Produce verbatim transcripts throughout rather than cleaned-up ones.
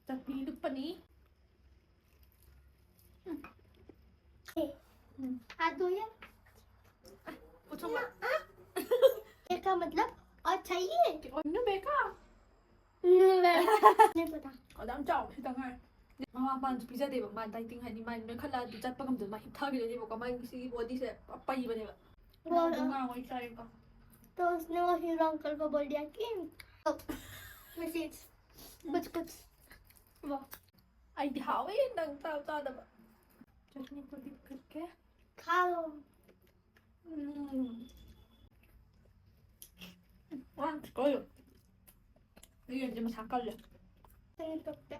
ꯆꯠꯅꯤ ꯂꯨꯞꯄꯅꯤ꯫ हाथ धोइए। ꯎꯊꯨꯝ꯫ इसका मतलब और चाहिए। ꯀꯩꯅꯣ ꯕꯦꯀꯥ? नहीं पता। ꯑꯗꯨ ꯌꯥꯝ ꯆꯥꯎꯕ ꯈꯤꯇꯪ ꯉꯥꯏ꯫ ꯃꯃꯥ ꯃꯄꯥꯅꯁꯨ ꯄꯤꯖꯗꯦꯕ꯫ ꯃꯥ ꯗꯥꯏꯇꯤꯡ ꯍꯥꯏꯗꯤ ꯃꯥ ꯅꯣꯏꯈꯠꯂꯛꯑꯗꯤ ꯆꯠꯄ ꯉꯝꯗꯕ, ꯃꯥ ꯍꯤꯞꯊꯈꯤꯗꯣꯏꯅꯦꯕꯀꯣ꯫ ꯃꯥꯒꯤ ꯁꯤꯒꯤ ꯕꯣꯗꯤꯁꯦ ꯄꯨꯔꯥ ꯄꯩꯕꯅꯦꯕ꯫ वो- ꯑꯗꯨꯝ ꯉꯥꯡꯉꯣꯏ ꯆꯥꯏꯀꯣ꯫ तो उसने वो हीरो अंकल को बोल दिया कि मशीन कुछ कुछ। ꯑꯩꯗꯤ ꯍꯥꯎꯋꯦ ꯅꯪ ꯆꯥꯕ ꯆꯥꯗꯕ꯫ ꯆꯠꯅꯤ ꯄꯨꯗꯤ ꯐꯨꯠꯀꯦ꯫ खाओ। ꯎꯝ꯫ ꯋꯥ ꯀꯣꯏ꯫ ꯌꯦꯟꯁꯦ ꯃꯁꯥ ꯀꯜꯂꯦ꯫ नहीं पकता।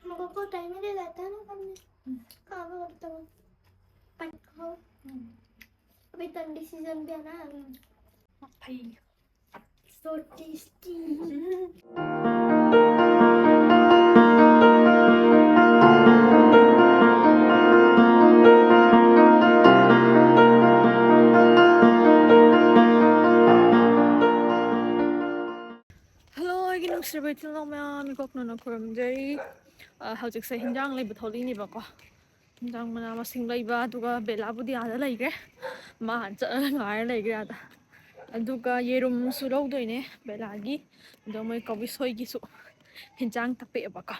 मगर को टाइम ही नहीं रहता है ना करने। कहाँ पे करता हूँ। पर खाओ। ꯎꯝ꯫ अभी ठंडी सीजन भी है ना। ꯐꯩ꯫ So tasty। ꯍꯜꯂꯣ ꯑꯩꯒꯤ ꯅꯨꯡꯁꯤꯔꯕ ꯏꯆꯤꯜ ꯏꯅꯥꯎ ꯃꯌꯥꯝ, ꯏꯀꯣꯛꯅꯅ ꯈꯨꯔꯨꯝꯖꯔꯤ꯫ ꯑ, ꯍꯧꯖꯤꯛꯁꯦ ꯍꯤꯟꯖꯥꯡ ꯂꯩꯕ ꯊꯣꯛꯂꯛꯏꯅꯦꯕꯀꯣ꯫ ꯍꯤꯟꯖꯥꯡ ꯃꯅꯥ ꯃꯁꯤꯡ ꯂꯩꯕ, ꯑꯗꯨꯒ ꯕꯦꯂꯥꯕꯨꯗꯤ ꯑꯥꯗ ꯂꯩꯈ꯭ꯔꯦ꯫ ꯃꯥ ꯍꯥꯟꯅ ꯆꯠꯂꯒ ꯉꯥꯏꯔ ꯂꯩꯈ꯭ꯔꯦ ꯑꯥꯗ꯫ ꯑꯗꯨꯒ ꯌꯦꯔꯨꯝꯁꯨ ꯂꯧꯗꯣꯏꯅꯦ ꯕꯦꯂꯥꯒꯤ꯫ ꯑꯗꯣ ꯃꯣꯏ ꯀꯧꯕꯤ ꯁꯣꯏꯒꯤꯁꯨ ꯍꯤꯟꯖꯥꯡ ꯇꯛꯄꯛꯑꯦꯕꯀꯣ꯫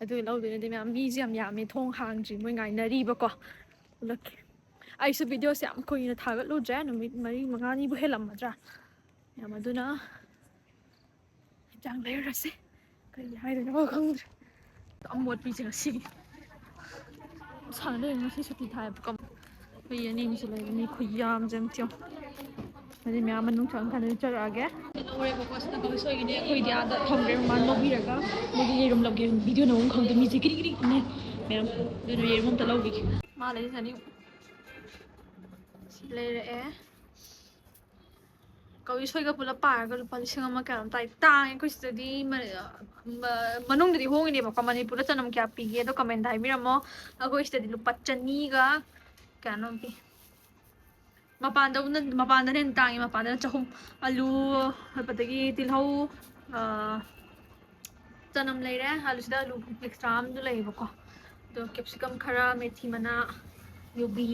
ꯑꯗꯨ ꯂꯧꯗꯣꯏꯅꯦ꯫ ꯑꯗꯨ ꯃꯌꯥꯝ ꯃꯤꯁꯦ ꯌꯥꯝ ꯌꯥꯝꯃꯦ, ꯊꯣꯡ ꯍꯥꯡꯗ꯭ꯔꯤ, ꯃꯣꯏ ꯉꯥꯏꯅꯔꯤꯕꯀꯣ꯫ ꯎꯠꯂꯛꯀꯦ꯫ ꯑꯩꯁꯨ ꯚꯤꯗꯤꯑꯣꯁꯦ ꯌꯥꯝ ꯀꯨꯏꯅ ꯊꯥꯒꯠꯂꯨꯗ꯭ꯔꯦ, ꯅꯨꯃꯤꯠ ꯃꯔꯤ ꯃꯉꯥꯅꯤꯕꯨ ꯍꯦꯜꯂꯝꯃꯗ꯭ꯔꯥ꯫ ꯌꯥꯝ ꯑꯗꯨꯅ ꯍꯤꯟꯖꯥꯡ ꯂꯩꯔꯨꯔꯁꯦ꯫ ꯀꯔꯤ ꯍꯥꯏꯗꯣꯏꯅꯣ ꯈꯪꯗ꯭ꯔꯦ꯫ ꯑꯃꯣꯠꯄꯤꯁꯦ ꯉꯁꯤꯒꯤ ꯁꯥꯟꯅꯗꯣꯏꯅꯦ꯫ ꯉꯁꯤ ꯁꯨꯇꯤ ꯊꯥꯏꯕꯀꯣ꯫ ꯑꯩꯈꯣꯏ ꯑꯅꯤꯃꯨꯛꯁꯨ ꯂꯩꯕꯅꯤ꯫ ꯈꯨꯌꯥꯝꯁꯦ ꯑꯃ ꯌꯦꯡꯉꯣ꯫ ꯑꯗꯩ ꯃꯌꯥꯝ ꯃꯅꯨꯡ ꯆꯪꯉꯀꯥꯟꯗ ꯆꯠꯂꯛꯑꯒꯦ꯫ ꯂꯧꯔꯦꯕꯀꯣ꯫ ꯁꯤꯗ ꯀꯧꯕꯤ ꯁꯣꯏꯒꯤꯅꯦ꯫ ꯑꯩꯈꯣꯏꯗꯤ ꯑꯥꯗ ꯊꯝꯈ꯭ꯔꯦ꯫ ꯃꯃꯥꯅ ꯂꯧꯕꯤꯔꯒ ꯃꯣꯏꯒꯤ ꯌꯦꯔꯨꯝ ꯂꯧꯒꯦ꯫ ꯚꯤꯗꯤꯑꯣ ꯅꯝꯕꯝ ꯈꯪꯗꯦ꯫ ꯃꯤꯁꯦ ꯀꯤꯔꯤ ꯀꯤꯔꯤ ꯏꯟꯅꯩ ꯃꯌꯥꯝ꯫ ꯑꯗꯨꯅ ꯌꯦꯔꯨꯝ ꯑꯝꯇ ꯂꯧꯈꯤꯒꯦ꯫ ꯃꯥ ꯂꯩꯔꯤꯁꯦ ꯑꯅꯤ꯫ ꯁꯤ ꯂꯩꯔꯛꯑꯦ꯫ ꯀꯧꯕꯤ ꯁꯣꯏꯒ ꯄꯨꯂꯞ ꯄꯥꯔꯒ ꯂꯨꯄꯥ ꯂꯤꯁꯤꯡ ꯑꯃ ꯀꯌꯥꯅꯣꯝ ꯇꯥꯏ꯫ ꯇꯥꯡꯉꯦ꯫ ꯑꯩꯈꯣꯏ ꯁꯤꯗꯗꯤ ꯃ-, ꯃ-, ꯃꯅꯨꯡꯗꯗꯤ ꯍꯣꯡꯉꯤꯅꯦꯕꯀꯣ꯫ ꯃꯅꯤꯄꯨꯔꯗ ꯆꯅꯝ ꯀꯌꯥ ꯄꯤꯒꯦ ꯑꯗꯣ ꯀꯃꯦꯟꯗ ꯍꯥꯏꯕꯤꯔꯝꯃꯣ꯫ ꯑꯩꯈꯣꯏ ꯁꯤꯗꯗꯤ ꯂꯨꯄꯥ ꯆꯅꯤꯒ ꯀꯌꯥꯅꯣꯝ ꯄꯤ꯫ ꯃꯄꯥꯟꯗꯕꯨꯅ, ꯃꯄꯥꯟꯗꯅ ꯍꯦꯟꯅ ꯇꯥꯡꯉꯤ꯫ ꯃꯄꯥꯟꯗꯅ ꯆꯍꯨꯝ꯫ ꯑꯂꯨ, ꯑꯗꯒꯤ ꯇꯤꯜꯍꯧ, ꯑ, ꯆꯅꯝ ꯂꯩꯔꯦ, ꯑꯂꯨꯁꯤꯗ ꯑꯂꯨ ꯑꯦꯛꯁꯇ꯭ꯔꯥ ꯑꯃꯁꯨ ꯂꯩꯌꯦꯕꯀꯣ, ꯑꯗꯣ ꯀꯦꯞꯁꯤꯀꯝ ꯈꯔ, ꯃꯦꯊꯤ ꯃꯅꯥ, ꯌꯨꯕꯤ,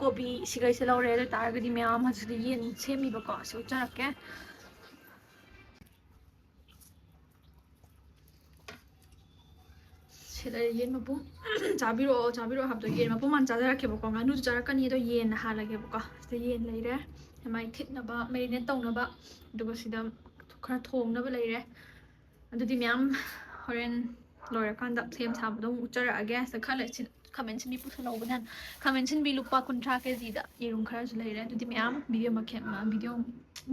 ꯀꯣꯕꯤ, ꯁꯤꯈꯩꯁꯦ ꯂꯧꯔꯦ꯫ ꯑꯗꯨ ꯑꯣꯏ ꯇꯥꯔꯒꯗꯤ ꯃꯌꯥꯝ ꯍꯧꯖꯤꯛꯇꯤ ꯌꯦꯟ ꯁꯦꯝꯃꯤꯕꯀꯣ, ꯁꯤ ꯎꯠꯆꯔꯛꯀꯦ꯫ ꯁꯤꯗ ꯌꯦꯟ ꯃꯄꯨꯝ ꯆꯥꯕꯤꯔꯛꯑꯣ, ꯆꯥꯕꯤꯔꯛꯑꯣ ꯍꯥꯏꯕꯗꯣ ꯌꯦꯟ ꯃꯄꯨꯝ ꯍꯥꯟꯅ ꯆꯥꯖꯔꯛꯀꯦꯕꯀꯣ꯫ ꯉꯥꯅꯨꯁꯨ ꯆꯥꯔꯛꯀꯅꯤ, ꯑꯗꯣ ꯌꯦꯟꯅ ꯍꯥꯜꯂꯒꯦꯕꯀꯣ꯫ ꯁꯤꯗ ꯌꯦꯟ ꯂꯩꯔꯦ, ꯃꯥꯏ ꯊꯤꯠꯅꯕ, ꯃꯦꯔꯤꯅꯦꯠ ꯇꯧꯅꯕ, ꯑꯗꯨꯒ ꯁꯤꯗ ꯈꯔ ꯊꯣꯡꯅꯕ ꯂꯩꯔꯦ꯫ ꯑꯗꯨꯗꯤ ꯃꯌꯥꯝ ꯍꯣꯔꯦꯟ ꯂꯣꯏꯔꯀꯥꯟꯗ ꯁꯦꯝ ꯁꯥꯕꯗꯣ ꯑꯃꯨꯛ ꯎꯠꯆꯔꯛꯑꯒꯦ꯫ ꯁꯤꯗ ꯈꯔ ꯂꯩ-, ꯁꯤ-, ꯈꯥꯃꯦꯟ ꯁꯤꯟꯕꯤ ꯄꯨꯁꯜꯍꯧꯕꯅꯦ꯫ ꯈꯥꯃꯦꯟ ꯁꯤꯟꯕꯤ ꯂꯨꯄꯥ ꯀꯨꯟꯊ꯭ꯔꯥ ꯀꯦꯖꯤꯗ꯫ ꯌꯦꯔꯨꯝ ꯈꯔꯁꯨ ꯂꯩꯔꯦ꯫ ꯑꯗꯨꯗꯤ ꯃꯌꯥꯝ ꯚꯤꯗꯤꯑꯣ ꯃꯈꯦ-, ꯃ-, ꯚꯤꯗꯤꯑꯣ,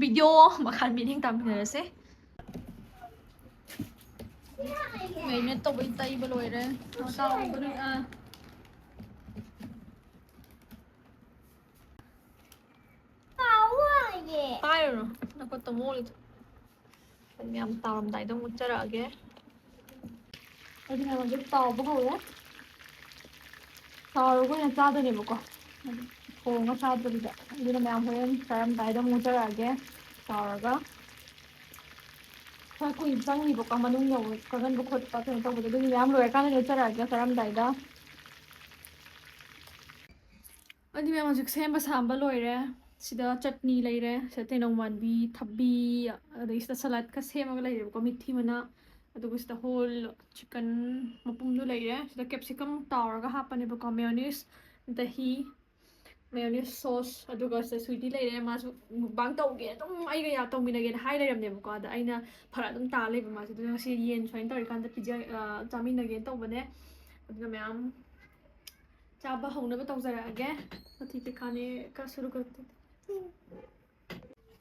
ꯚꯤꯗꯤꯑꯣ ꯃꯈꯥ ꯃꯤꯠꯌꯦꯡ ꯇꯥꯃꯤꯟꯅꯔꯁꯦ꯫ ꯃꯦꯔꯤꯅꯦꯠ ꯇꯧꯕꯩ ꯇꯩꯕ ꯂꯣꯏꯔꯦ꯫ ꯑ, ꯇꯥꯎꯕ ꯂꯣꯏ-, ꯑ꯫ ꯄꯥꯏꯔꯨꯅꯨ, ꯅꯈꯨꯠꯇꯣ ꯃꯣꯠꯂꯤꯗꯣ꯫ ꯌꯥꯝ ꯇꯥꯎꯔꯝꯗꯥꯏꯗ ꯑꯃꯨꯛ ꯎꯠꯆꯔꯛꯑꯒꯦ꯫ ꯑꯗꯨꯅ ꯍꯧꯖꯤꯛ ꯇꯥꯎꯕ ꯍꯧꯔꯦ꯫ ꯇꯥꯎꯔꯒ ꯑꯣꯏꯅ ꯆꯥꯗꯣꯏꯅꯦꯕꯀꯣ꯫ ꯊꯣꯡꯉ ꯆꯥꯗꯕꯤꯗ꯫ ꯑꯗꯨꯅ ꯃꯌꯥꯝ ꯍꯣꯔꯦꯟ ꯆꯥꯔꯝꯗꯥꯏꯗ ꯑꯃꯨꯛ ꯎꯠꯆꯔꯛꯑꯒꯦ꯫ ꯇꯥꯎꯔꯒ꯫ ꯈꯔ ꯀꯨꯏꯅ ꯆꯪꯅꯤꯕꯀꯣ, ꯃꯅꯨꯡ ꯌꯧ-, ꯀꯪꯍꯟꯕ ꯈꯣꯠꯄ ꯀꯩꯅꯣ ꯇꯧꯕꯗꯣ꯫ ꯑꯗꯨꯒꯤ ꯃꯌꯥꯝ ꯂꯣꯏꯔꯀꯥꯟꯗ ꯎꯠꯆꯔꯛꯑꯒꯦ ꯆꯥꯔꯝꯗꯥꯏꯗ꯫ ꯑꯗꯨꯗꯤ ꯃꯌꯥꯝ ꯍꯧꯖꯤꯛ ꯁꯦꯝꯕ ꯁꯥꯝꯕ ꯂꯣꯏꯔꯦ꯫ ꯁꯤꯗ ꯆꯠꯅꯤ ꯂꯩꯔꯦ, ꯁꯤꯗ ꯇꯦꯅꯧ ꯃꯥꯟꯕꯤ, ꯊꯕꯤ, ꯑꯗꯒꯤ ꯁꯤꯗ ꯁꯂꯥꯗꯀ ꯁꯦꯝꯃꯒ ꯂꯩꯔꯦꯕꯀꯣ, ꯃꯤꯊꯤ ꯃꯅꯥ꯫ ꯑꯗꯨꯒ ꯁꯤꯗ ꯍꯣꯜ ꯆꯤꯀꯟ ꯃꯄꯨꯝꯗꯣ ꯂꯩꯔꯦ꯫ ꯁꯤꯗ ꯀꯦꯞꯁꯤꯀꯝ ꯇꯥꯎꯔꯒ ꯍꯥꯞꯄꯅꯦꯕꯀꯣ, ꯃꯦꯌꯣꯅꯤꯁ, ꯗꯍꯤ, ꯃꯦꯌꯣꯅꯤꯁ ꯁꯣꯁ, ꯑꯗꯨꯒ ꯁꯤꯗ ꯁ꯭ꯋꯤꯇꯤ ꯂꯩꯔꯦ꯫ ꯃꯥꯁꯨ ꯃꯨꯛꯕꯥꯡ ꯇꯧꯒꯦ, ꯑꯗꯨꯝ ꯑꯩꯒ ꯌꯥ-, ꯇꯧꯃꯤꯟꯅꯒꯦꯅ ꯍꯥꯏ ꯂꯩꯔꯝꯅꯦꯕꯀꯣ꯫ ꯑꯗ ꯑꯩꯅ ꯐꯔꯛ ꯑꯗꯨꯝ ꯇꯥ ꯂꯩꯕ ꯃꯥꯁꯦ꯫ ꯑꯗꯨꯅ ꯉꯁꯤ ꯌꯦꯟ ꯁꯨꯃꯥꯏꯅ ꯇꯧꯔꯤꯀꯥꯟꯗ ꯄꯤꯖ-, ꯑ, ꯆꯥꯃꯤꯟꯅꯒꯦꯅ ꯇꯧꯕꯅꯦ꯫ ꯑꯗꯨꯅ ꯃꯌꯥꯝ ꯆꯥꯕ ꯍꯧꯅꯕ ꯇꯧꯖꯔꯛꯑꯒꯦ꯫ ꯃꯊꯤ ꯄꯤꯈꯥꯅꯦ ꯀ ꯁꯨꯔꯨ ꯀ-,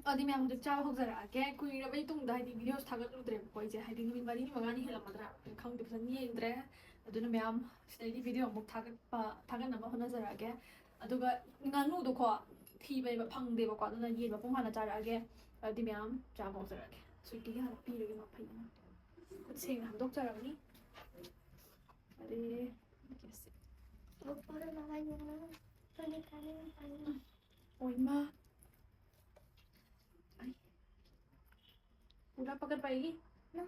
ꯑꯗꯨꯗꯤ ꯃꯌꯥꯝ ꯍꯧꯖꯤꯛ ꯆꯥꯕ ꯍꯧꯖꯔꯛꯑꯒꯦ꯫ ꯀꯨꯏꯔꯕꯩ ꯇꯨꯡꯗ ꯍꯥꯏꯗꯤ ꯚꯤꯗꯤꯑꯣꯁ ꯊꯥꯒꯠꯂꯨꯗ꯭ꯔꯦꯕꯀꯣ ꯑꯩꯁꯦ, ꯍꯥꯏꯗꯤ ꯅꯨꯃꯤꯠ ꯃꯔꯤꯅꯤ ꯃꯉꯥꯅꯤ ꯍꯦꯜꯂꯝꯃꯗ꯭ꯔꯥ ꯈꯪꯗꯦ, ꯐꯖꯅ ꯌꯦꯡꯗ꯭ꯔꯦ꯫ ꯑꯗꯨꯅ ꯃꯌꯥꯝ ꯁꯤꯗꯩꯗꯤ ꯚꯤꯗꯤꯑꯣ ꯑꯃꯨꯛ ꯊꯥꯒꯠꯄ, ꯊꯥꯒꯠꯅꯕ ꯍꯣꯠꯅꯖꯔꯛꯑꯒꯦ꯫ ꯑꯗꯨꯒ ꯉꯥꯅꯨꯗꯣꯀꯣ ꯊꯤꯕꯅꯦꯕ, ꯐꯪꯗꯦꯕꯀꯣ, ꯑꯗꯨꯅ ꯌꯦꯟ ꯃꯄꯨꯝ ꯍꯥꯟꯅ ꯆꯥꯔꯛꯑꯒꯦ꯫ ꯑꯗꯨꯗꯤ ꯃꯌꯥꯝ ꯆꯥꯕ ꯍꯧꯖꯔꯛꯑꯒꯦ꯫ ꯁ꯭ꯋꯤꯇꯤꯒꯤ ꯍꯥꯟꯅ ꯄꯤꯔꯒꯦ ꯃꯥ ꯐꯩꯅ꯫ ꯈꯨꯠ ꯁꯦꯡꯅ ꯍꯥꯝꯗꯣꯛꯆꯔꯕꯅꯤ꯫ ꯑꯗꯩ ꯑꯣꯏꯃꯥ꯫ ꯑꯩ ꯄꯨꯔꯥ ꯄꯀꯠ ꯄꯥꯏꯒꯤ꯫ ꯅ,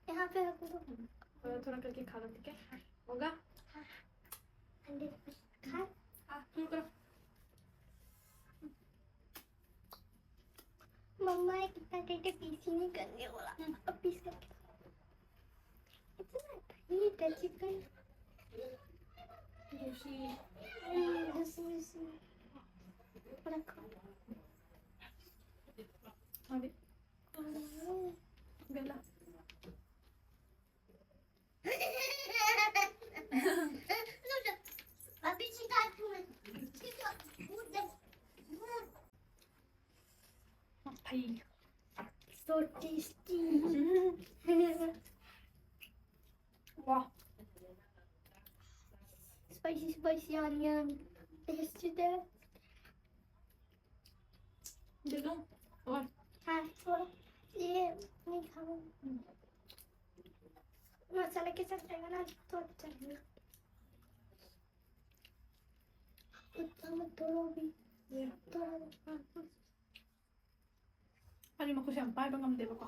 ꯌꯥ पे आपको थोड़ा थोड़ा करके खा लो, ठीक है? होगा? अंडे खा। हाँ, शुरू करो। मम्मा ने कितना टेटे पीस ही नहीं करने बोला। अब पीस करके खाओ। इतना ये चिकन जूसी। हम्म, जूसी, जूसी। रखो। अभी बेला। अभी चिकन। भाई। So tasty. वाह। Spicy, spicy onion. Tasty है। दे दूं? और? हाँ, थोड़ा। ये नहीं खाऊं। मसाले के साथ खाएगा ना, तो अच्छा लगेगा। इतना मत तोड़ो अभी। ये। थोड़ा। Ano mo ko siyang pay, bang ang debo ko?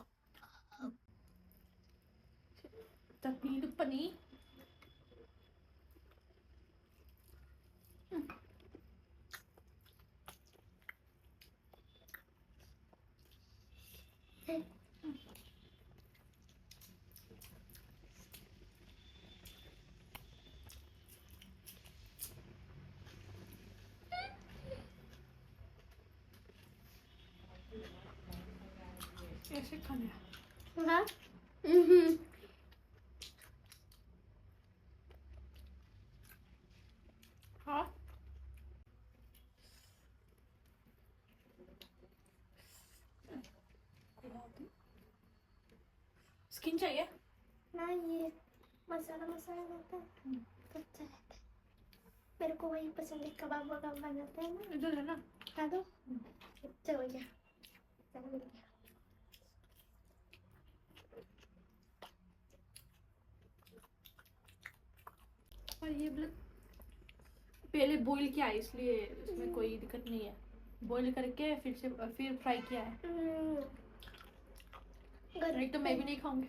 Tatmilog pa ni. ऐसे खाने हैं। हाँ। हम्म। हाँ। स्किन चाहिए? ना, ये मसाला, मसाला रहता है, हम्म। तो अच्छा रहता है। मेरे को वही पसंद है, कबाब वबाब बनाते हैं ना। इधर है ना? खा दो। हम्म। अच्छा हो गया। चलो, हो गया। और ये ब्ल-, पहले बॉईल किया है, इसलिए इसमें कोई दिक्कत नहीं है। बॉईल करके फिर से, फिर फ्राई किया है। हम्म। नहीं तो मैं भी नहीं खाऊंगी।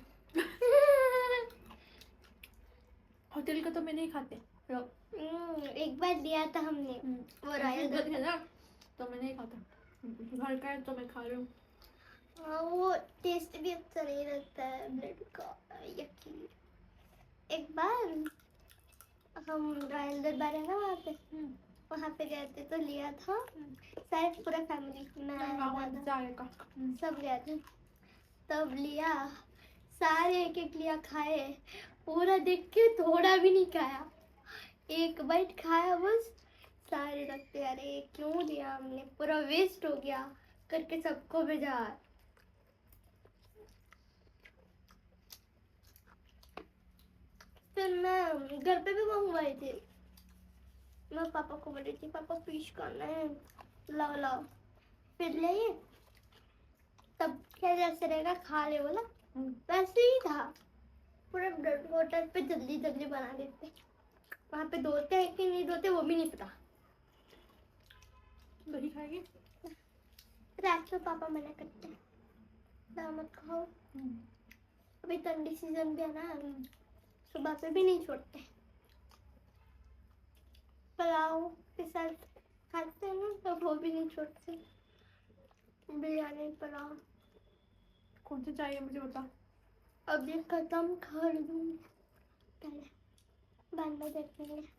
होटल का तो मैं नहीं खाते। हम्म, एक बार लिया था हमने। हम्म, वो रॉयल है ना, तो मैं नहीं खाता। घर का है तो मैं खा रही हूँ। हाँ, वो टेस्ट भी अच्छा नहीं रहता है ब्रेड का। यकी। एक बार हम रॉयल दरबार है ना वहाँ पे, हम्म, वहाँ पे गए थे तो लिया था। हम्म। शायद पूरा फैमिली, मैं, मैं वहाँ दादा, जाएगा। हम्म। सब गए थे। तब लिया, सारे एक एक लिया, खाए। पूरा देख के थोड़ा भी नहीं खाया, एक बाइट खाया बस। सारे रखते, अरे क्यों लिया हमने, पूरा वेस्ट हो गया करके सबको भेजा। फिर मैं घर पे भी मंगवाई थी, मैं पापा को बोली थी, पापा पीस करना है, लाओ लाओ। फिर ले, तब क्या जैसे रहेगा, खा ले बोला, हम्म। वैसे ही था। पूरे ब्रेड होटल पे जल्दी जल्दी बना देते, वहाँ पे धोते हैं कि नहीं धोते वो भी नहीं पता। दही खाएगी? रात में पापा मना करते हैं, "ना मत खाओ।" हम्म। अभी ठंडी सीजन भी है ना, सुबह पे भी नहीं छोड़ते। पुलाव के साथ खाते हैं ना, तो वो भी नहीं छोड़ते। बिरयानी, पुलाव। कौन सा चाहिए मुझे बता। अब ये खत्म कर दूँ पहले, बाद में देखेंगे।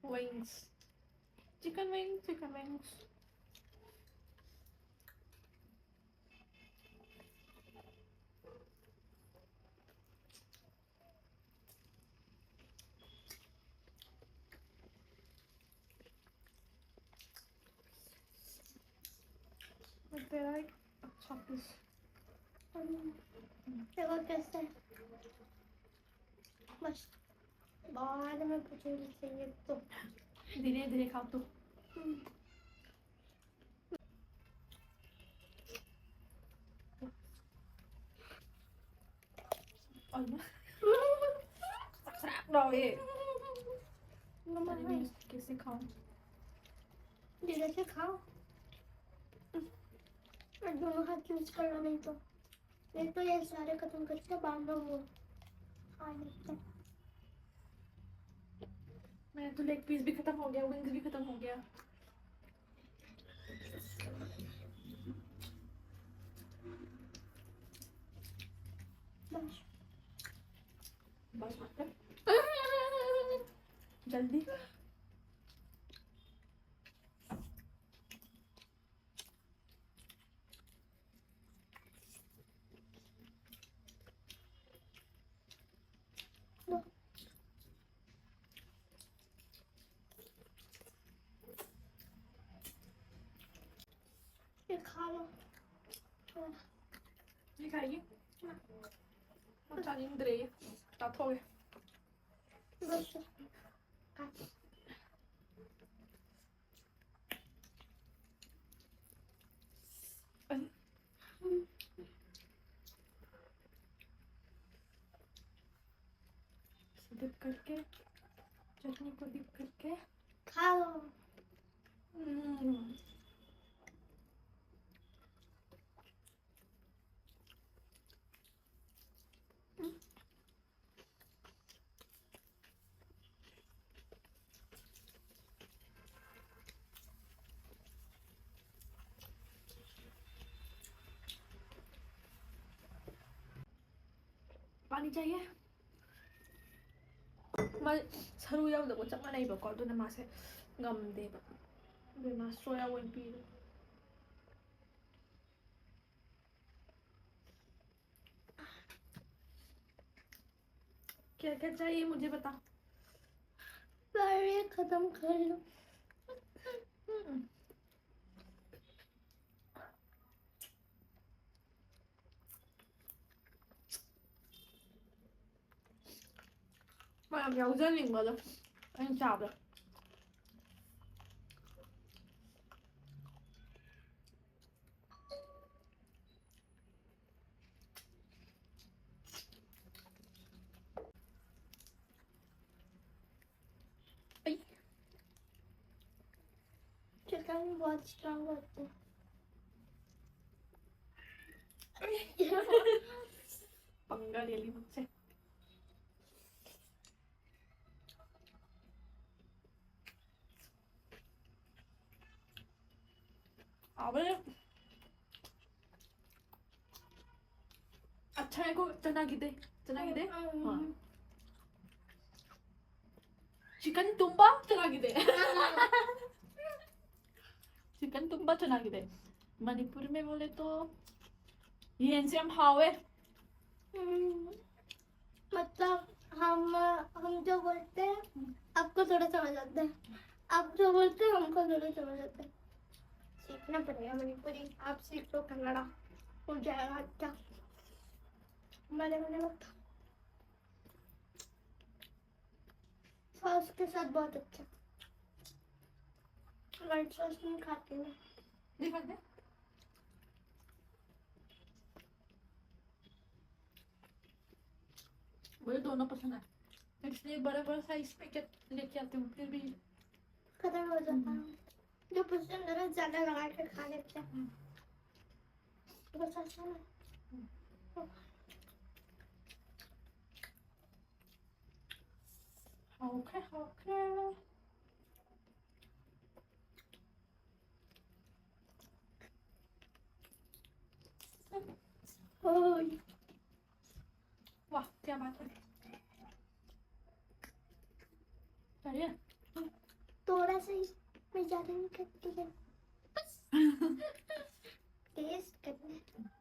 Wings. Chicken wings, chicken wings. तेरा एक अच्छा पीस। देखो कैसे है। बस बाद में पूछूंगी, चाहिए तो। धीरे धीरे खाओ तो। हम्म। और ना। खराब ना हो ये। मम्मा, अरे, मैं इसको कैसे खाऊं? धीरे से खाओ। और दोनों हाथ यूज़ कर लो, नहीं तो, नहीं तो ये सारे खत्म करके बांधो वो। हाँ, देखते हैं। मेरा तो लेग पीस भी खत्म हो गया, विंग्स भी खत्म हो गया। बस। बस, मत कर। जल्दी। ये खा लो। ये खाइए। हम चालेंगे। बस। डिप करके, चटनी को डिप करके खाओ। हम्म। ꯄꯥꯅꯤ ꯆꯥꯏꯌꯦ꯫ ꯃꯥ ꯁꯔꯨ ꯌꯥꯎꯗꯕꯒ ꯆꯞ ꯃꯥꯟꯅꯩꯕꯀꯣ, ꯑꯗꯨꯅ ꯃꯥꯁꯦ ꯉꯝꯗꯦꯕ꯫ ꯑꯗꯨꯅ ꯁꯣꯌꯥ ꯑꯣꯏꯅ ꯄꯤꯔꯦ꯫ क्या क्या चाहिए मुझे बता। सारे खत्म कर लो। हम्म। ꯃꯌꯥꯝ ꯌꯥꯎꯖꯅꯤꯡꯕꯗꯣ ꯑꯩꯅ ꯆꯥꯕꯗ꯫ ꯑꯩ꯫ चिकन बहुत स्ट्रांग होता है। पंगा ले ली मुझसे। अबे, अच्छा है को चना की दे, चना की दे। हाँ। चिकन तुम्बा चना की दे। चिकन तुम्बा चना की दे। मणिपुर में बोले तो ये एनसीएम हावे। हम्म, मतलब हम हम जो बोलते हैं, आपको थोड़ा समझ आता है, आप जो बोलते हैं, हमको थोड़ा समझ आता है। सीखना पड़ेगा मणिपुरी। आप सीख लो कन्नड़ा, हो जाएगा अच्छा। मैंने मैंने सॉस के साथ बहुत अच्छा। व्हाइट सॉस नहीं खाती मैं। दिखा दे। मुझे दोनों पसंद है, इसलिए बड़ा बड़ा साइज पैकेट लेके आती हूँ, फिर भी खत्म हो जाता है। जो पसंद है ना, ज्यादा लगा के खा लेते हैं। बस ऐसा ना। Okay, okay. ओह, वाह, क्या बात है। चलिए। थोड़ा सा ही, मैं ज्यादा नहीं खाती है। टेस्ट करना है।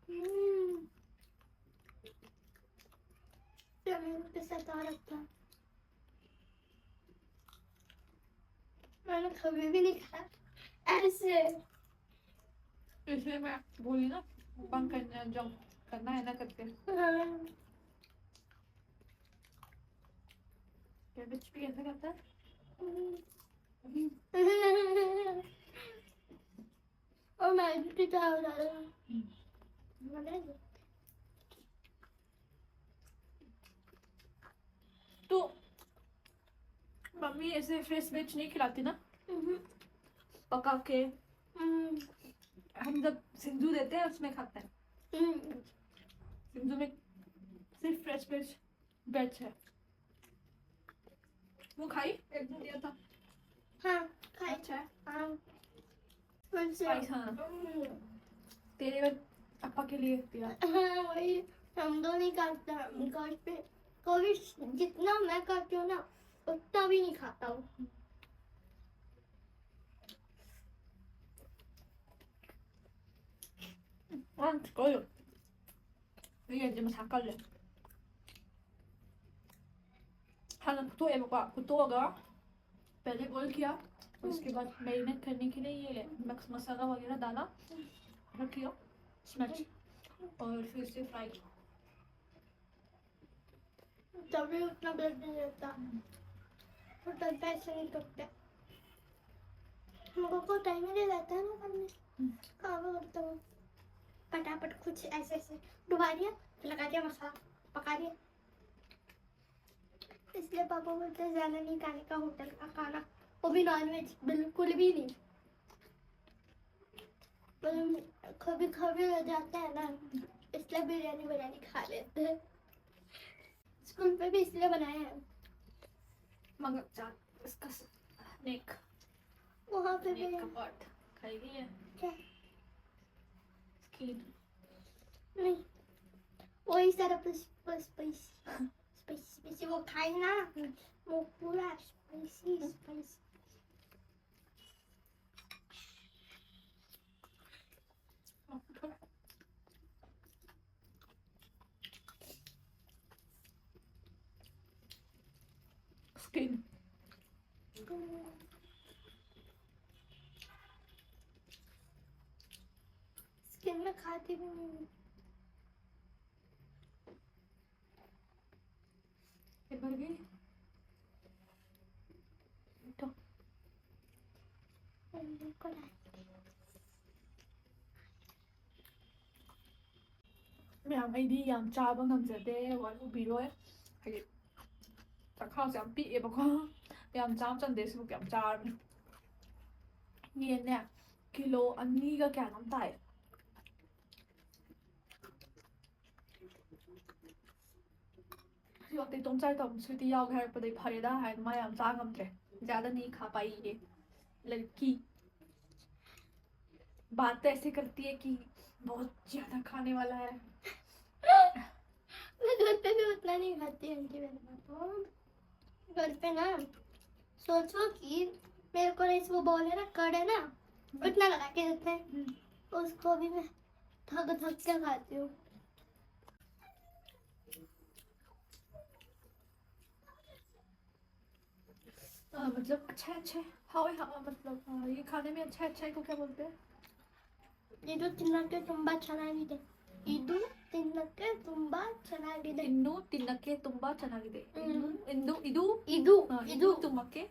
हम्म। टमाटर के साथ और अच्छा। मैंने कभी भी नहीं खाया ऐसे। इसलिए मैं बोली ना, बंद करना, जंप करना है ना करके। हाँ। कैबेज भी ऐसा करता है। और मैं भी चावल डाल रहा हूँ। तो मम्मी ऐसे फ्रेश वेज नहीं खिलाती ना, पका के, हम्म, हम जब सिंजू देते हैं, उसमें खाते हैं। हम्म। सिंजू में सिर्फ फ्रेश फ्रेश वेज है। वो खाई? एक दिन दिया था। हाँ, खाई। अच्छा है। हाँ। कौन से? स्पाइस, हाँ। हम्म। तेरे और पापा के लिए दिया। हाँ, वही। हम दो नहीं खाता। हम घर पे कभी, जितना मैं खाती हूँ ना, उतना भी नहीं खाता हूँ। 아, 거의. 이게 이제 뭐 잠깐래. 하는 तो ये बका, तो होगा। पहले बॉईल किया, उसके बाद मैरिनेट करने के लिए ये मिक्स मसाला वगैरह डाला, रख दिया, स्मैश, और फिर से फ्राई किया। तभी उतना ब्लड नहीं रहता। होटल पे ऐसे नहीं करते। हम लोगों को टाइम ही नहीं रहता है ना करने। हम्म। काम करता हूँ। फटाफट कुछ ऐसे ऐसे डुबा दिया, फिर लगा दिया मसाला, पका दिया। इसलिए पापा बोलते हैं, "ज्यादा नहीं खाने का होटल का खाना, वो भी नॉनवेज, बिल्कुल भी नहीं।" पर कभी कभी हो जाता है ना, इसलिए बिरयानी, बिरयानी खा लेते हैं। स्कूल पे भी इसलिए बनाया है। मगर जा, इसका नेक। वहाँ पे भी नेक का पार्ट खाएगी ये? क्या? स्किन। नहीं, वही सारा स्पाइसी, स्पाइसी, स्पाइसी वो खाए ना, वो पूरा स्पाइसी, स्पाइसी। स्किन। स्किन में खाती भी नहीं हूँ। ये भर गई। तो ꯃꯌꯥꯝ, ꯑꯩꯗꯤ ꯌꯥꯝ ꯆꯥꯕ ꯉꯝꯖꯗꯦ, ꯋꯥꯔꯧꯕꯤꯔꯣꯏ꯫ ꯍꯥꯏꯗꯤ, ꯆꯈꯥꯎꯁꯦ ꯌꯥꯝ ꯄꯤꯛꯑꯦꯕꯀꯣ꯫ ꯌꯥꯝ ꯆꯥꯕ ꯆꯟꯗꯦ, ꯁꯤꯕꯨ ꯌꯥꯝ ꯆꯥꯔꯕꯅꯤ꯫ ꯌꯦꯟꯅꯦ ꯀꯤꯂꯣ ꯑꯅꯤꯒ ꯀꯌꯥꯅꯣꯝ ꯇꯥꯏ꯫ ꯁꯤ ꯋꯥꯛꯇꯤ ꯏꯇꯣꯝ ꯆꯥꯏ ꯇꯧꯕꯅꯤ꯫ ꯁ꯭ꯋꯤꯇꯤ ꯌꯥꯎꯒꯦ ꯍꯥꯏꯔꯛꯄꯗꯩ ꯐꯔꯦꯗ ꯍꯥꯏ, ꯃꯥ ꯌꯥꯝ ꯆꯥ ꯉꯝꯗ꯭ꯔꯦ꯫ ज़्यादा नहीं खा पाई ये लड़की। बात तो ऐसे करती है कि बहुत ज़्यादा खाने वाला है। मैं घर पे भी उतना नहीं खाती उनकी बहन। घर पे ना, सोचो कि मेरे को राइस, वो बॉल है ना, कड़ है ना, उतना लगा के देते हैं। उसको भी मैं थक थक के खाती हूँ। मतलब अच्छा है, अच्छा है। हाँ, हाँ, मतलब हाँ, ये खाने में अच्छा है, अच्छा है को क्या बोलते हैं? ಇದು ತಿನ್ನಕ್ಕೆ ತುಂಬಾ ಚೆನ್ನಾಗಿದೆ. ಇದು ತಿನ್ನಕ್ಕೆ ತುಂಬಾ ಚೆನ್ನಾಗಿದೆ. ಇನ್ನು ತಿನ್ನಕ್ಕೆ ತುಂಬಾ ಚೆನ್ನಾಗಿದೆ. ಹ್ಮ್. ಇಂದು ಇದು ಇದು ಆ, ಇದು ಇದು ತುಂಬಕ್ಕೆ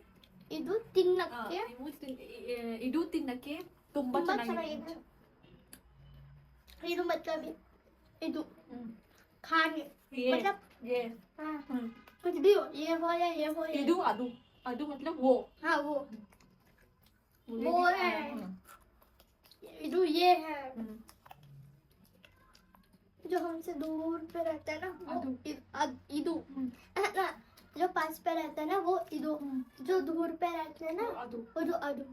ಇದು ಆ, ತಿನ್ನಕ್ಕೆ ಇವು ತಿನ್- ಎ- ಇದು ತಿನ್ನಕ್ಕೆ ತುಂಬಾ ತುಂಬಾ ಚೆನ್ನಾಗಿದೆ. ಚೆನ್ನಾಗಿದೆ. ಇದು मतलब ಇದು ಹ್ಮ್. खाने ये मतलब ये हाँ, ಹ್ಮ್. कुछ भी हो, ये हो या ये हो या ಇದು ಅದು ಅದು मतलब वो हाँ वो मुझे वो भी- है. हाँ, ಇದು ये है. हम्म. जो हमसे दूर पे रहता है ना वो अदू. इ- अद- इदू हम्म. है ना. जो पास पे रहता है ना वो इदू. हम्म. जो दूर पे रहता है ना ಅದು वो जो अदू.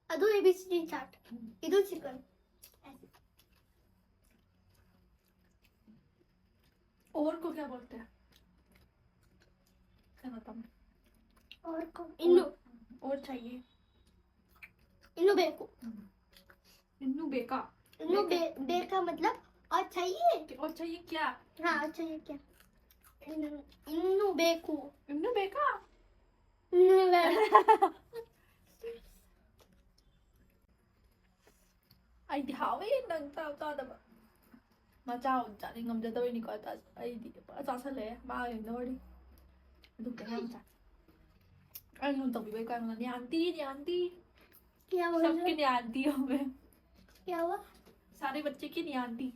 अदू एबीसीडी चार्ट. हम्म. इदू चिकन. और को क्या बोलते हैं? क्या बताऊं? और को इन्नू और चाहिए. इन्नू बेकू. ಇನ್ನೂ ಬೇಕಾ? इन्नू बे, बेका मतलब और चाहिए. कि- और चाहिए क्या? हाँ, और चाहिए क्या? इन्नू बेकू. ಇನ್ನೂ ಬೇಕಾ? इन्नू बेकू. ꯑꯩꯗꯤ ꯍꯥꯎꯋꯦ ꯅꯪ ꯆꯥꯕ ꯆꯥꯗꯕ. ꯃꯆꯥ ꯆꯥꯅꯤꯡ ꯉꯝꯖꯗꯕꯩꯅꯤꯀꯣ. ꯑꯩꯗꯤ ꯄꯨꯔꯥ ꯆꯥꯁꯜꯂꯛꯑꯦ ꯃꯥꯒꯤ ꯅꯣꯔꯤ. ꯑꯗꯨꯝ ꯀꯩꯅꯣ ꯌꯥꯝ ꯆꯥꯏ. ꯑꯩ ꯅꯣꯟ ꯇꯧꯕꯤꯕꯩ ꯀꯥꯏ ꯅꯦ ꯑꯟꯇꯤ ꯅꯦ ꯑꯟꯇꯤ. क्या बोल रहे सबके हो? ने आंटी हो गए. क्या हुआ? सारे बच्चे की ने आंटी.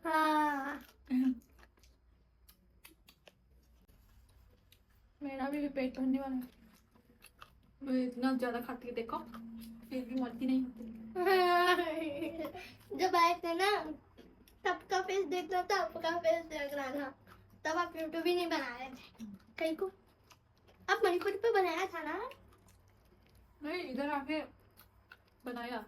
हाँ. मेरा भी पेट भरने वाला है. मैं इतना ज्यादा खाती है, देखो, फिर भी मरती नहीं होती। जब आए थे ना, तब का फेस देखना था, आपका फेस देखना था, तब आप यूट्यूब ही नहीं बना रहे थे कहीं को। आप मणिपुर पे बनाया था ना? नहीं, इधर आके बनाया।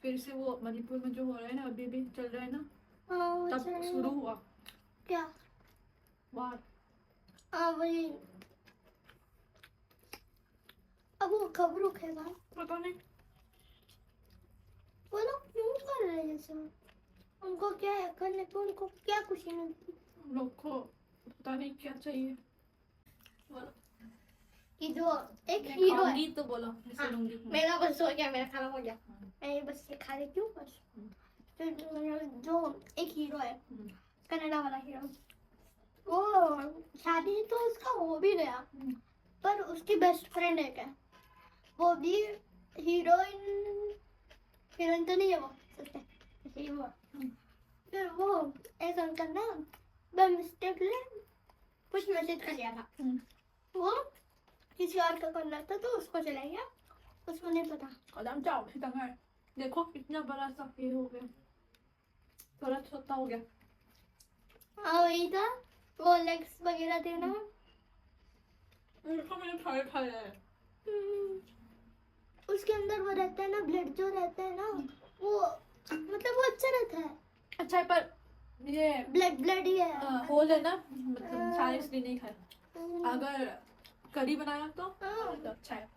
फिर से वो मणिपुर में जो हो रहा है ना, अभी भी चल रहा है ना, हाँ, वो तब चल- शुरू हुआ क्या? वार। हाँ, वही। अब वो कब रुकेगा? पता नहीं। वो लोग क्यों कर रहे हैं ऐसा? उनको क्या है करने को? उनको क्या खुशी मिलती? लोग को पता नहीं क्या चाहिए। बोलो। कि जो एक मैं हीरो है। खाऊंगी तो बोलो, मैं हाँ, सुनूंगी। मेरा बस हो गया, मेरा खाना हो गया। मैं ये बस ये खा लेती हूँ बस। फिर जो एक हीरो है, हम्म। कनाडा वाला हीरो, वो शादी तो उसका हो भी गया, हम्म। पर उसकी बेस्ट फ्रेंड है क्या, वो भी हीरोइन, हीरोइन तो नहीं है वो, सच है, हीरो। फिर वो एक अंकल ना बाय मिस्टेक ने कुछ मैसेज कर लिया था। हम्म। वो किसी और का करना था तो उसको चला गया, उसको नहीं पता। कदम जाओ, खिदंगा है। देखो कितना बड़ा सा ये हो गया, थोड़ा छोटा हो गया। हाँ, वही था, वो लेग्स वगैरह थे ना। देखो मैंने खाए खाए है। हम्म, उसके अंदर वो रहता है ना, ब्लड जो रहता है ना, वो मतलब वो अच्छा रहता है। अच्छा है, पर ये ब्लड ब्लड ही है। होल है ना, मतलब हाँ। सारे इसलिए नहीं खाए। हम्म, अगर करी बनाया तो हाँ। तो अच्छा है।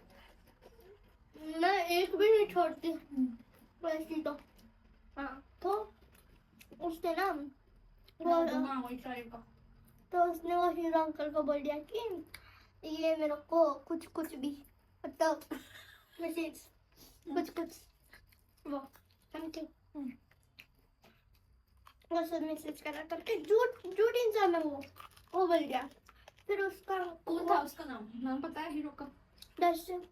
मैं एक भी नहीं छोड़ती वैसे तो। हाँ, तो उसने ना वो मैं दूंगा वही ट्राई का। तो उसने वो हीरो अंकल को बोल दिया कि ये मेरे को कुछ कुछ भी, मतलब मैसेज कुछ कुछ वो समथिंग, वो सब मैसेज करा करके झूठ झूठ इंसान है वो, वो बोल गया। फिर उसका कौन था उसका नाम? नाम पता है हीरो का? दर्शन।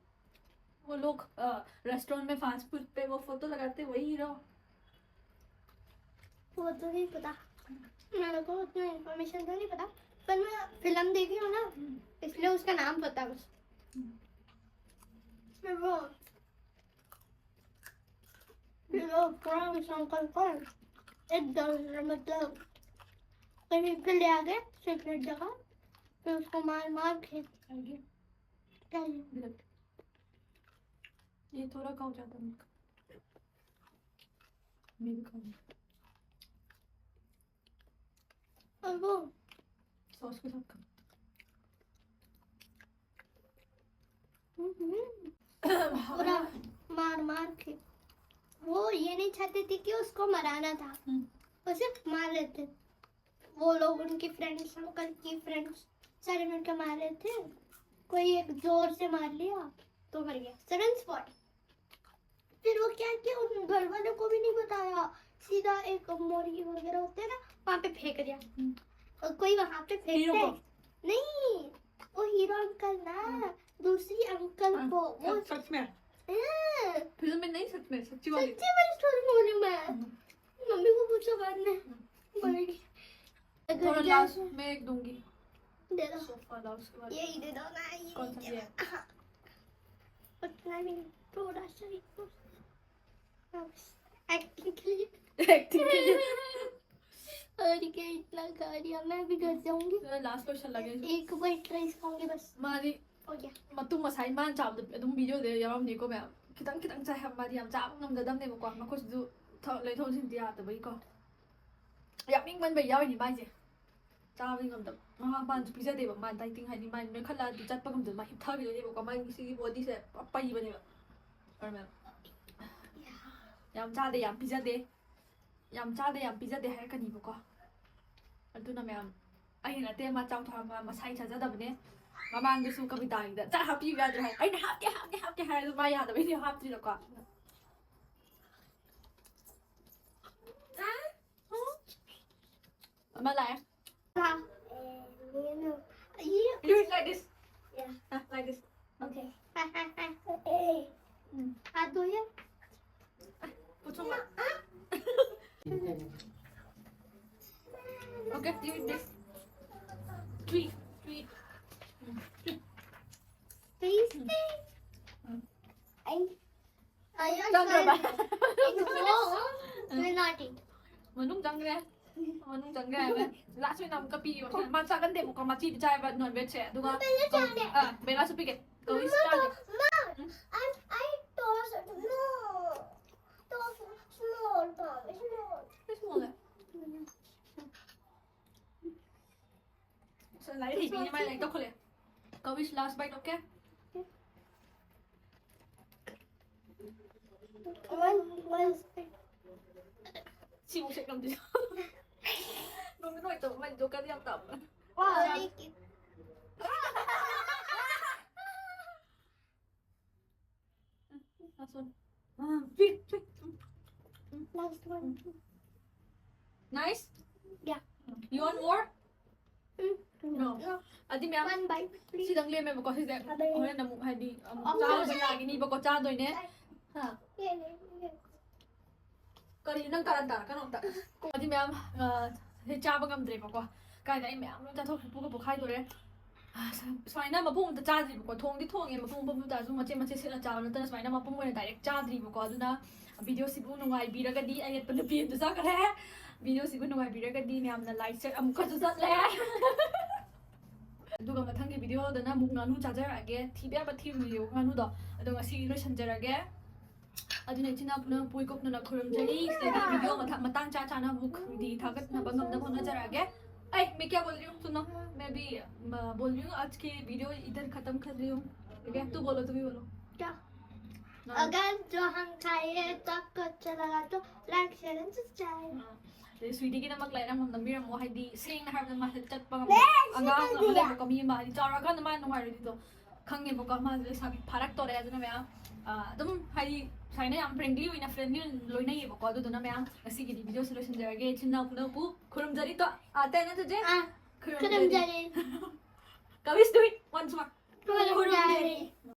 वो लोग रेस्टोरेंट में फास्ट फूड पे वो फोटो लगाते, वही हीरो। वो तो नहीं पता, मेरे को उतना इन्फॉर्मेशन तो नहीं पता, पर मैं फिल्म देखी हूँ ना, इसलिए उसका नाम पता है बस। फिर वो फिर वो पुराना शंकर को एक डॉलर, मतलब, कहीं पे ले आ गए सीक्रेट जगह। फिर उसको मार मार के क्या ये? ये थोड़ा खाओ, ज्यादा मत खाओ। मैं भी खाऊंगी। और वो सॉस के साथ खाओ। हम्म, पूरा मार मार के। वो ये नहीं चाहते थे कि उसको मराना था, हम्म। वो सिर्फ मार लेते। वो लोग, उनकी फ्रेंड्स, अंकल की फ्रेंड्स, सारे मिलकर मार रहे थे। कोई एक जोर से मार लिया तो मर गया, सडन स्पॉट। फिर वो क्या किया, उन घर वालों को भी नहीं बताया, सीधा एक मोरी वगैरह होते हैं ना, वहां पे फेंक दिया। हम्म। और कोई वहां पे हीरो फेंकते को? नहीं, वो हीरो अंकल ना, दूसरी अंकल हाँ, को। वो सच, सच में। हाँ, फिल्म में नहीं, सच में, सच्ची वाली। सच्ची वाली स्टोरी बोली मैं। हम्म। मम्मी को पूछो बाद में। बोलेगी। थोड़ा अगर लास्ट में एक दूंगी। दे दो, सोफा ला, उसके बाद यही दे दो ना, ये कौन सा दे ये? दो। हाँ। उतना भी नहीं, थोड़ा सा ही। हाँ, बस एक्टिंग के लिए। एक्टिंग के लिए। और क्या, इतना खा लिया, मैं भी घर जाऊंगी। लास्ट क्वेश्चन लगे। एक बाइट राइस खाऊंगी बस, मारी हो गया। ꯃꯇꯨꯝ ꯉꯁꯥꯏ ꯃꯥꯅ ꯆꯥꯕꯗꯣ ꯑꯗꯨꯝ ꯚꯤꯗꯤꯑꯣꯗ ꯌꯥꯎꯔꯝꯅꯤꯀꯣ ꯃꯌꯥꯝ꯫ ꯈꯤꯇꯪ ꯈꯤꯇꯪ ꯆꯥꯏ ꯍꯥꯏꯕ, ꯃꯥꯗꯤ ꯌꯥꯝ ꯆꯥꯕ ꯉꯝꯖꯗꯕꯅꯦꯕꯀꯣ, ꯃꯈꯨꯠꯁꯤꯁꯨ ꯊ- ꯂꯩꯊꯣꯛ ꯂꯩꯁꯤꯟꯗꯤ ꯌꯥꯗꯕꯒꯤꯀꯣ꯫ ꯌꯥꯝ ꯅꯤꯡꯃꯟꯕꯩ ꯌꯥꯎꯔꯤꯅꯤ ꯃꯥꯏꯁꯦ, ꯆꯥꯕꯗꯤ ꯉꯝꯗꯕ꯫ ꯃꯃꯥ ꯃꯄꯥꯅꯁꯨ ꯄꯤꯖꯗꯦꯕ꯫ ꯃꯥ ꯗꯥꯏꯇꯤꯡ ꯍꯥꯏꯗꯤ ꯃꯥ ꯅꯣꯏꯈꯠꯂꯛꯑꯗꯤ ꯆꯠꯄ ꯉꯝꯗꯕ, ꯃꯥ ꯍꯤꯞꯊꯈꯤꯗꯣꯏꯅꯦꯕꯀꯣ꯫ ꯃꯥꯒꯤ ꯁꯤꯒꯤ ꯕꯣꯗꯤꯁꯦ ꯄꯨꯔꯥ ꯄꯩꯕꯅꯦꯕ꯫ ꯈꯪꯉꯕ? ꯌꯥꯝ ꯆꯥꯗꯦ, ꯌꯥꯝ ꯄꯤꯖꯗꯦ, ꯌꯥꯝ ꯆꯥꯗꯦ, ꯌꯥꯝ ꯄꯤꯖꯗꯦ ꯍꯥꯏꯔꯛꯀꯅꯤꯕꯀꯣ꯫ ꯑꯗꯨꯅ ꯃꯌꯥꯝ, ꯑꯩꯅ ꯅꯠꯇꯦ, ꯃꯥ ꯆꯥꯎ ꯊꯥ ꯃꯥ ꯃꯁꯥꯒꯤ ꯆꯥꯖꯗꯕꯅꯦ꯫ ꯃꯃꯥꯡꯗꯁꯨ ꯀꯕꯤꯇꯥꯒꯤꯗ ꯆꯥꯛ ꯍꯥꯞꯄꯤꯕ ꯌꯥꯗ꯭ꯔꯣ ꯍꯥꯏ, ꯑꯩꯅ ꯍꯥꯞꯀꯦ ꯍꯥꯞꯀꯦ ꯍꯥꯞꯀꯦ ꯍꯥꯏꯔꯁꯨ ꯃꯥ ꯌꯥꯗꯕꯩꯅꯦ ꯍꯥꯞꯇ꯭ꯔꯤꯗꯣꯀꯣ꯫ ꯑꯃ ꯂꯥꯛꯑꯦ꯫ हाँ। ये You eat like this. Yeah. Ah, like this. Okay. हाथ धोइए। Put some water. Okay, you eat this. Three, three. Please. I, I ꯆꯪꯈ꯭ꯔꯕ? It's wrong. We're not it. ꯃꯅꯨꯡ ꯆꯪꯈ꯭ꯔꯦ꯫ ꯃꯅꯨꯡ ꯆꯪꯈ꯭ꯔꯦ ꯍꯥꯏꯕ꯫ ꯂꯥꯁ ꯑꯣꯏꯅ ꯑꯃꯨꯛꯀ ꯄꯤꯌꯣ꯫ ꯃꯥ ꯆꯥꯒꯟꯗꯦꯕꯀꯣ, ꯃꯆꯤꯗꯤ ꯆꯥꯏꯕ ꯅꯣꯟ ꯚꯦꯖꯁꯦ꯫ ꯑꯗꯨꯒ ꯕꯦꯂꯥ ꯆꯥꯗꯦ꯫ ꯑꯥ, ꯕꯦꯂꯥꯁꯨ ꯄꯤꯒꯦ꯫ ꯀꯧꯏꯁ ꯆꯥꯗꯦ꯫ Mom, I, I toss, no. Toss small, Tom, small. ꯂꯥꯏꯔꯤꯛ ꯍꯩꯕꯤꯅꯦ ꯃꯥꯏ ꯂꯥꯏꯔꯤꯛ ꯇꯧꯈꯠꯂꯦ꯫ ꯀꯧꯏꯁ last bite, okay? One, one. ꯁꯤꯃꯨꯛ ꯁꯦꯛꯂꯝꯗꯣꯏꯁꯦ꯫ ꯅꯨꯡꯗꯤ ꯅꯨꯡꯉꯥꯏꯇꯕ, ꯃꯥꯏ ꯖꯣꯀꯔꯗꯤ ꯌꯥꯝ ꯇꯥꯕ꯫ Wow, like it. Last one. Um, P, P. Last one. Nice? Yeah. You want more? Mm, No. No. ꯑꯗꯨꯗꯤ ꯃꯌꯥꯝ One bite, please. ꯁꯤꯗꯪ ꯂꯦꯝꯃꯦꯕꯀꯣ, ꯁꯤꯁꯦ ꯑꯗꯩ ꯍꯣꯔꯦꯟ ꯑꯃꯨꯛ ꯍꯥꯏꯗꯤ ꯑꯃꯨꯛ ꯑꯃꯨꯛ ꯆꯥꯕ ꯆꯥꯁꯦ꯫ ꯌꯥꯒꯤꯅꯤꯕꯀꯣ, ꯆꯥꯗꯣꯏꯅꯦ꯫ ꯍꯥ? Yeah, yeah, yeah. ꯀꯔꯤ ꯅꯪ ꯀꯥꯔꯟ ꯇꯥꯔꯛꯀꯅꯣ ꯑꯝꯇ꯫ ꯑꯗꯨꯗꯤ ꯃꯌꯥꯝ, ꯑ, ꯁꯤ ꯆꯥꯕ ꯉꯝꯗ꯭ꯔꯦꯕꯀꯣ꯫ ꯀꯥꯏꯗ ꯑꯩ ꯃꯌꯥꯝ ꯂꯣꯏ ꯆꯥꯊꯣꯛꯈ꯭ꯔꯦ, ꯄꯨꯛꯀ ꯄꯣꯛꯈꯥꯏꯗꯣꯔꯦ꯫ ꯑ, ꯁꯨꯃꯥꯏꯅ ꯃꯄꯨꯝ ꯑꯝꯇ ꯆꯥꯗ꯭ꯔꯤꯕꯀꯣ꯫ ꯊꯣꯡꯗꯤ ꯊꯣꯡꯉꯦ, ꯃꯄꯨꯝ ꯃꯄꯨꯝ ꯇꯥꯔꯁꯨ ꯃꯆꯦꯠ ꯃꯆꯦꯠ ꯁꯤꯠꯂ ꯆꯥꯕ ꯅꯠꯇꯅ ꯁꯨꯃꯥꯏꯅ ꯃꯄꯨꯝ ꯑꯣꯏꯅ direct ꯆꯥꯗ꯭ꯔꯤꯕꯀꯣ꯫ ꯑꯗꯨꯅ ꯚꯤꯗꯤꯑꯣꯁꯤꯕꯨ ꯅꯨꯡꯉꯥꯏꯕꯤꯔꯒꯗꯤ, ꯑꯌꯦꯠꯄ ꯅꯨꯄꯤ ꯑꯗꯨ ꯆꯠꯈ꯭ꯔꯦ꯫ ꯚꯤꯗꯤꯑꯣꯁꯤꯕꯨ ꯅꯨꯡꯉꯥꯏꯕꯤꯔꯒꯗꯤ ꯃꯌꯥꯝꯅ like share ꯑꯃꯨꯛꯀꯁꯨ ꯆꯠꯂꯦ꯫ ꯑꯗꯨꯒ ꯃꯊꯪꯒꯤ ꯚꯤꯗꯤꯑꯣꯗꯅ ꯑꯃꯨꯛ ꯉꯥꯅꯨ ꯆꯥꯖꯔꯛꯑꯒꯦ꯫ ꯊꯤꯕ ꯌꯥꯕ ꯊꯤꯔꯨꯏꯌꯦ ꯉꯥꯅꯨꯗꯣ꯫ ꯑꯗꯣ ꯉꯁꯤꯒꯤ ꯂꯣꯏꯁꯤꯟꯖꯔꯒꯦ꯫ ꯑꯗꯨꯅ ꯏꯆꯤꯟ ꯏꯅꯥꯎ ꯄꯨꯝꯅꯃꯛꯄꯨ ꯏꯀꯣꯛꯅꯅ ꯈꯨꯔꯨꯝꯖꯔꯤ꯫ ꯁꯤꯗꯒꯤ ꯚꯤꯗꯤꯑꯣ ꯃꯊꯪ ꯃꯇꯥꯡ ꯆꯥ ꯆꯥꯅ ꯑꯃꯨꯛ ꯅꯨꯡꯇꯤꯒꯤ ꯊꯥꯒꯠꯅꯕ ꯉꯝꯅꯕ ꯍꯣꯠꯅꯖꯔꯛꯑꯒꯦ꯫ ꯑꯩ ꯃꯤ ꯀꯌꯥ ꯕꯣꯜ ꯌꯨꯝ ꯁꯨꯅꯣ? Maybe, ꯕꯣꯜ ꯌꯨꯝ आज की वीडियो इधर खत्म कर रही हूँ। ठीक है, तू बोलो, तू भी बोलो। क्या? हाँ। अगर जो हम खाए तो अच्छा लगा तो like share and subscribe. ꯑꯗꯩ ꯁ꯭ꯋꯤꯇꯤꯒꯤꯗꯃꯛ ꯂꯥꯏꯔꯤꯛ ꯑꯃꯃꯝ ꯅꯝꯕꯤꯔꯝꯃꯣ꯫ ꯍꯥꯏꯗꯤ ꯁꯦꯡꯅ ꯍꯥꯏꯔꯕꯗ ꯃꯥꯁꯦ ꯆꯠꯄ ꯉꯝꯗꯕ ꯑꯉꯥꯡ ꯑꯃ ꯂꯩꯕꯀꯣ, ꯃꯤ ꯑꯃ ꯍꯥꯏꯗꯤ ꯆꯥꯎꯔꯛꯑꯀꯥꯟꯗ ꯃꯥ ꯅꯨꯡꯉꯥꯏꯔꯣꯏꯗꯣ ꯈꯪꯉꯦꯕꯀꯣ꯫ ꯃꯥꯁꯦ ꯂꯩꯁꯥꯕꯤ ꯐꯥꯔꯛꯇꯣꯔꯦ꯫ ꯑꯗꯨꯅ ꯃꯌꯥꯝ, ꯑ, ꯑꯗꯨꯝ ꯍꯥꯏꯗꯤ ꯁꯨꯃꯥꯏꯅ ꯌꯥꯝ friendly ꯑꯣꯏꯅ, friendly ꯑꯣꯏꯅ ꯂꯣꯏꯅꯩꯌꯦꯕꯀꯣ꯫ ꯑꯗꯨꯗꯨꯅ ꯃꯌꯥꯝ ꯉꯁꯤꯒꯤꯗꯤ ꯚꯤꯗꯤꯑꯣꯁꯦ ꯂꯣꯏꯁꯤꯟꯖꯔꯒꯦ꯫ ꯏꯆꯤꯟ ꯏꯅꯥꯎ ꯄꯨꯝꯅꯃꯛꯄꯨ ꯈꯨꯔꯨꯝꯖꯔꯤ꯫ ꯇꯣ, ꯑꯥ, ꯇꯦ ꯅꯠꯇ꯭ꯔꯗꯤ? ꯑꯥ, ꯈꯨꯔꯨꯝꯖꯔꯤ꯫ Kavish, do it once more. ꯈꯨꯔꯨꯝꯖꯔꯤ꯫